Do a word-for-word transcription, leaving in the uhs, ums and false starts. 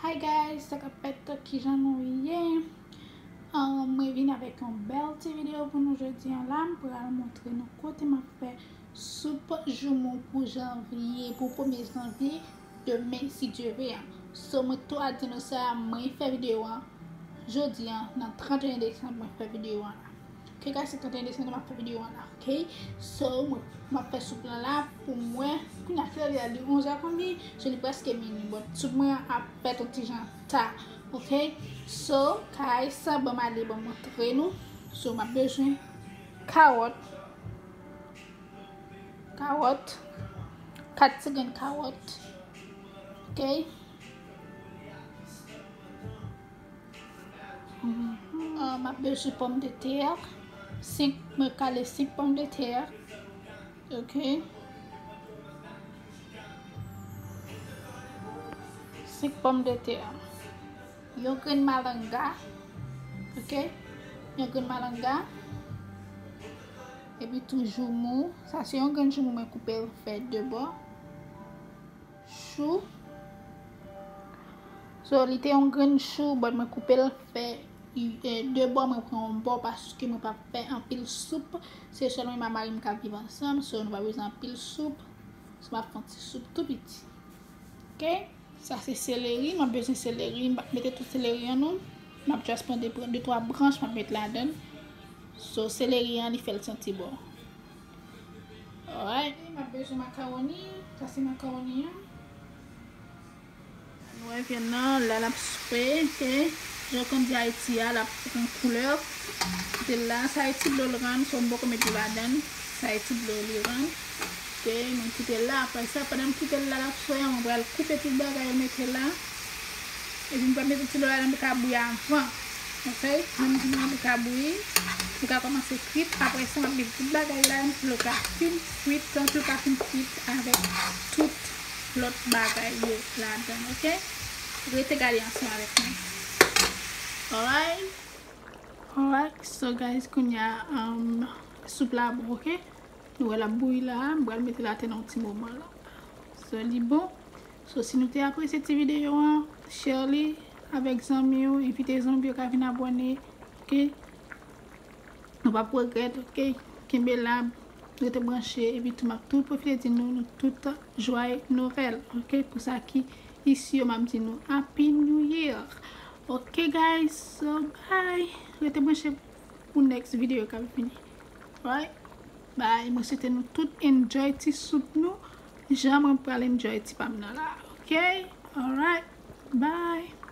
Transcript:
Hi guys, sa k ap fèt, kijan nou ye? Ah, mwen vin avèk yon bèl ti videyo pou nou jodi an la. M pral montre nou kote m ap fè soup joumou pou janvye, pou premye janvye demen, si Dye ve. So, mwen tou a di nou sa, mwen fè videyo an jodi an, nan trannteyen desanm, mwen fè videyo an la. Ok, guys, se trannteyen desanm, m ap fè videyo an la, ok? So, mwen, m ap fè soup lan la pou mwen. Kounye a, kilè li la, li onzè konbyen? So, li prèske minui. Bon, soup mwen ap fèt yon ti jan ta, ok? So, guys, ban m ale, ban m montre nou. So, m ap bezwen kawòt, kawòt, kat ti grenn kawòt, ok? Ah, m ap bezwen pòmdetè, senk, mwen kale senk pòmdetè, ok? Senk pòmdetè, yon grenn malanga, ok? Yon grenn malanga, epi tou joumou. Sa se yon grenn joumou, mwen koupe l fè de bò. Chou. So, li te yon grenn chou, but mwen koupe l fè, eh, de bò, mwen pran yon bò paske mwen p ap fè anpil soup. Se sèl mwen e mari m k ap viv ansanm, so nou pa bezwen anpil soup. So, m ap fè yon ti soup tou piti. Ok? Sa se seleri, m ap bezwen seleri, m p ap mete tout seleri an non. M ap just pran de, de twa branch, m ap met ladan l. So, seleri an, li fè l santi bon. Alright, m ap bezwen makawoni. Sa se makawoni an. Nou wè vyann nan, la l ap swete. Jan yo konn di Ayiti a, l ap pran koulè. Kite l la, sa e ti dlo l rann, so m poko met dlo ladan l. Sa e ti dlo li rann. Ok, mwen kite l la. Apre sa, pandan m kite l la, l ap swe an, mwen pral koupe tout bagay yo mete la. Epi m pral mete ti dlo ladan pou l ka bouyi avan. Ok, menm jan an pou l ka bouyi, pou l ka kòmanse kwit. Apre sa, m ap mete tout bagay yo ladan pou l ka fin kwit, pou l ka fin kwit avèk tout lòt bagay yo ladan, ok? Rete gade ansanm avèk mwen. Alright. Alright, so guys, kounye a, um, soup la bon, ok? Nou wè l ap bouyi la, m pral mete l atè nan yon ti moman la. So, li bon. So, si nou te apresye ti videyo an, share li avèk zanmi w, envite zanmi w ka vin abòne, ok? Nou p ap regrèt, ok? Kenbe la, rete branche, epi tou m ap tou pwofite di nou, nou tout joyeux Noël, ok? Pou sa ki isi yo, m ap di nou Happy New Year. Ok, guys, so bye. Rete branche pou next video k ap vini. Alright? Bye. Mwen swete nou tout enjoy ti soup nou. Jan mwen pral enjoy ti pa m nan la. Ok? Alright. Bye.